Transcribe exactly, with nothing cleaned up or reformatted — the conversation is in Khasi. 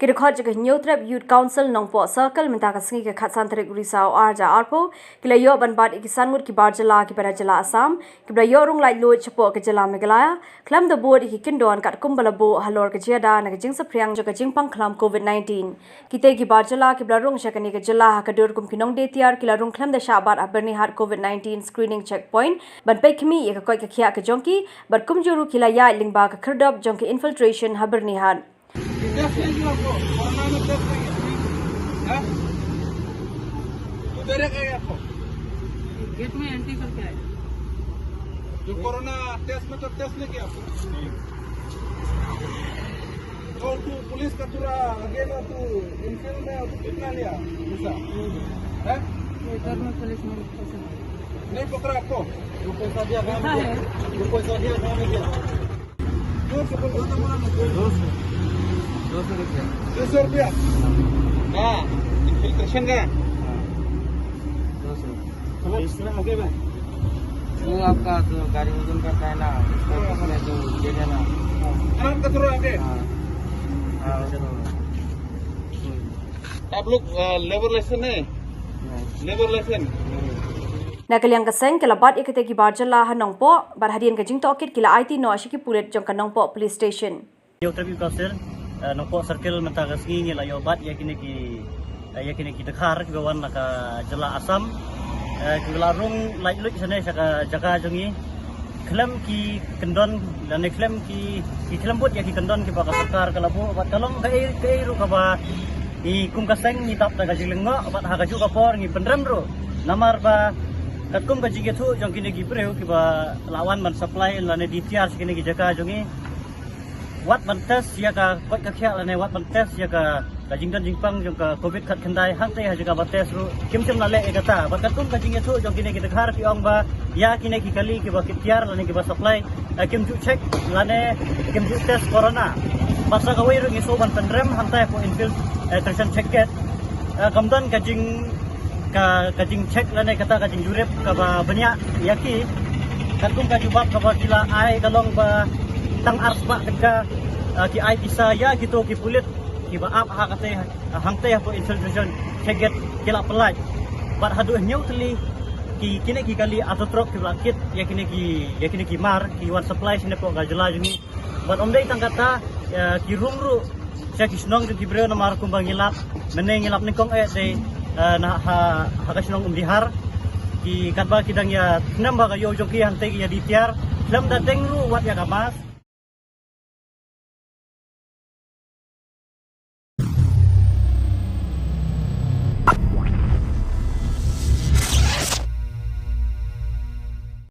Ki dkhot jong ka Hynñiewtrep Youth Council Nongpoh Circle mynta ka sngi ka khatsan tarik u Risaw arhajar arphew ki la ïoh ban bat ïa ki san ngut ki bar jylla kiba na jylla Assam kiba la ïoh rung laitluid shapoh ka jylla Meghalaya khlem da bud ïa ki kyndon katkum ba la buh halor ka jingïada na ka jingsaphriang jong ka jingpang khlam covid nineteen. Kitei ki bar jylla kiba la rung sha kane ka jylla ha ka dur kum ki nongdie tiar ki la rung khlem da shah bat ha Byrnihat covid nineteen screening checkpoint ban peit khmih ïa ka koit ka khiah ka jong ki bad kumjuh ruh ki la ïaid lyngba ka khyrdop jong ka infiltration ha Byrnihat. ये टेस्ट नहीं किया आपको? कोरोना में टेस्ट नहीं किया? हैं? तो दे रखा है आपको? गेट में एंट्री करके आए। जो कोरोना टेस्ट में तो टेस्ट नहीं किया आपको? तो तू पुलिस का पूरा अगेन तू इनफील्ड में तू कितना लिया पैसा? हैं? इधर में पुलिस में पैसा नहीं। नहीं पकड़ा आपको? जो पैसा दिया, कहाँ में दिया? जो पैसा दिया, कहाँ में दिया? दो सौ, दो सौ बोला ना। दो सौ। दो सौ रुपया। दो सौ रुपया? हाँ, इन्फिल्ट्रेशन का? हाँ। दो सौ। समझ, इसमें आगे में? वो आपका जो गाड़ी वजन करता है ना, उसका हाँ। उसमें जो ये है ना। हाँ, कचरा आगे। हाँ। हाँ, वो तो। आप लोग, अ, लेबर लाइसेंस है? नहीं। Labour licence? नहीं। Na ka liang ka seng ki la bat ïa kitei ki bar jylla ha Nongpoh bad hadien ka jingtohkit ki la aiti noh sha ki pulit jong ka Nongpoh Police Station. Hynñiewtrep Youth Council, eh, Nongpoh Circle mynta ka sngi ngi la ïoh bat ïa kine ki, eh, ïa kine ki dkhar kiba wan na ka jylla Assam, eh, kiba la rung laitluid shane sha ka jaka jong ngi. Khlem ki kyndon lane khlem ki, ki khlem bud ïa ki kyndon kiba ka sorkar ka la buh bad ka long kaei kaei ruh kaba ngi kum ka seng ngi dap da ka jinglyngngoh bad ha kajuh ka por ngi pynrem ruh namar ba katkum ka jingïathuh jong kine ki briew kiba la wan ban supply lane die tiar sha kine ki jaka jong ngi. Wat ban test ïa ka koit ka khiah lane wat ban test ïa ka, ka jingdon jingpang jong ka covid khatkhyndai hangtei ha jaka ba test ruh kim shym la leh ïa kata. Bad katkum ka jingïathuh jong kine ki dkhar ki ong ba ïa kine ki kali kiba kit tiar lane kiba supply, eh, kim ju check lane kim ju test corona. Bad sa kawei ruh ngi shu ban pynrem hangtei hapoh infield, eh, Trishan check gate. Eh, kam don ka jing ka, ka jingcheck lane kata ka jingjurip kaba bniah ïa ki. Katkum ka jubab kaba ki la ai ka long ba tang ar spah tyngka, ah, ki ai pisa ïa kito ki pulit kiba ap ha katei, hangtei hapoh infiltration check gate ki la pyllait. Bad haduh hynñiew tylli ki kine ki kali artatro kiba la kit ïa kine ki, ïa kine ki mar ki wan supply shane hapoh ka jylla jong ngi. Bad ym dei tang kata, eh, ki rung ruh sha ki shnong jong ki briew namar kumba ngi lap mynne ngi lap nyngkong eh dei, eh, na ha, ha ka shnong Umdihar. Ki katba ki dang ïa snem ba ka ïew jong ki hangtei ki ïa die tiar khlem da deng ruh wat ïa ka mask.